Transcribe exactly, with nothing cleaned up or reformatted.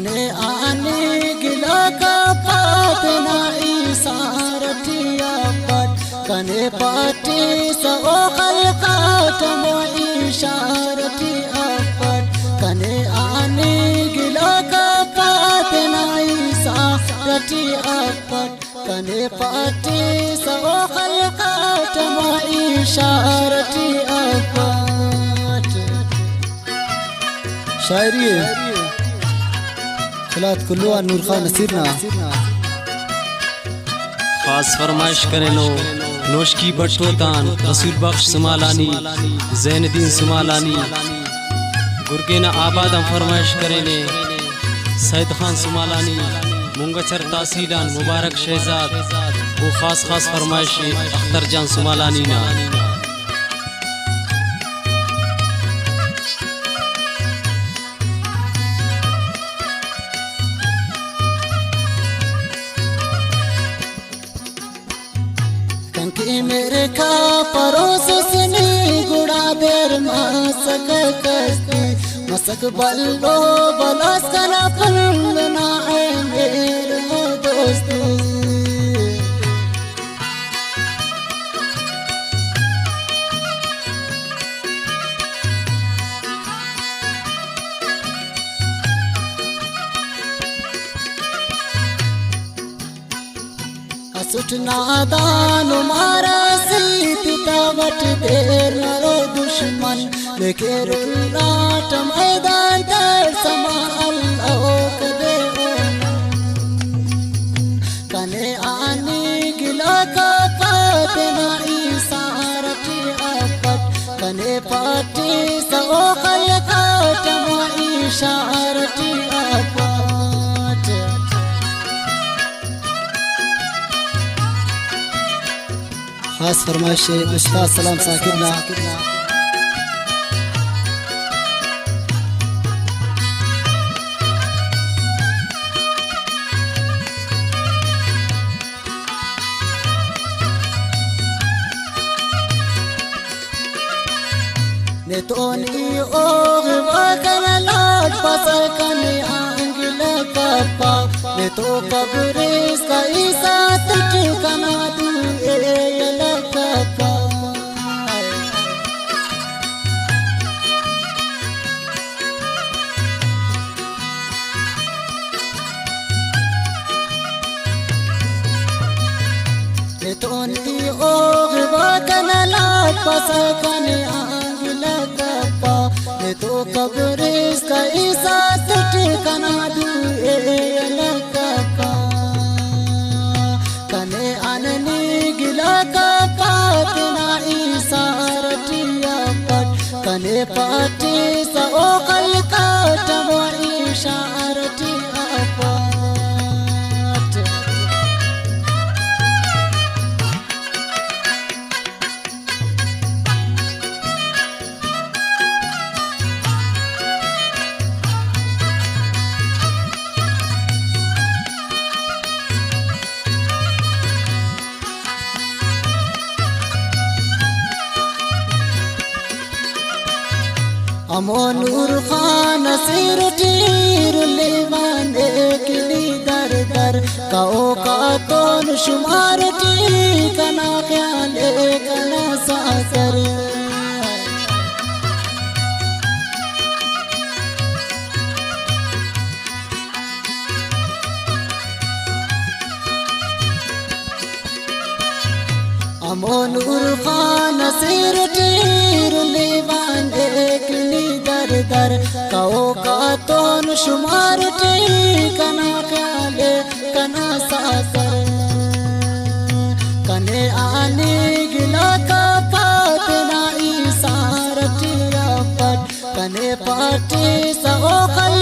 نے آنی گلو کپا تینا ایثار ٹی افٹ، کنے پاٹی سو خلق آٹ مو اشار ٹی افٹ، کنے آنی گلو کپا تینا ایثار ٹی افٹ۔ کنے پاٹی سو خلق آٹ مو اشار ٹی افٹ۔ شاعری ءِ قلات کلو آن نور خان نصیر نا۔ خاص فرمائش کرینو نوشکی بٹو تان رسول بخش سمالانی، زین الدین سمالانی، گرگین آباد آن فرمائش کرینے سید خان سمالانی، مونگچر تحصیل آن مبارک شہزاد و خاص خاص فرمائش اختر جان سمالانی نا۔ کنکہ میرے کا پروسس نی گڑا دیر مسک کستی، مسک بلو بلوس کنا پھل نا اے میر و دوستی۔ اسٹ نادان و مارا سیت تا وٹ دیر مرو دشمن، لیکن رلاٹ میدان در سما اللہ کدے اونا۔ کنے آنی گلو کپا تینا ایثار ٹی افٹ، کنے پاٹی سو خلق آٹ مو اشار ٹی افٹ۔ خاص فرمائش استاد سلام ثاقب نا۔ نے تو نی اوغ وطن لاٹ پسر کنے آنگ لکپا، نے تو قبر اس کا عیسیٰ تٹ کنا دو اے لکپا۔ تو نی اوغ وطن لاٹ پسر کنے آنگ لکپا، نے تو قبر اس کا عیسیٰ تٹ کنا دو اے لکپا۔ کنے آنی گلو کپا تینا ایثار ٹی افٹ، کنے پاٹی سو خلق آٹ مو اشار ٹی افٹ۔ ہمو نور خان اسیر ٹی رلیوان ایک نی در در، کہو کاتون شمار ٹی کنا خیال ءِ کنا ساکر۔ ہمو نور خان اسیر ٹی رلیوان ایک نی در در، کہو کاتون شمار ٹی کنا خیال ءِ کنا ساکر۔ کنے آنی گلو کپا تینا ایثار ٹی افٹ، کنے پاٹی سو خلق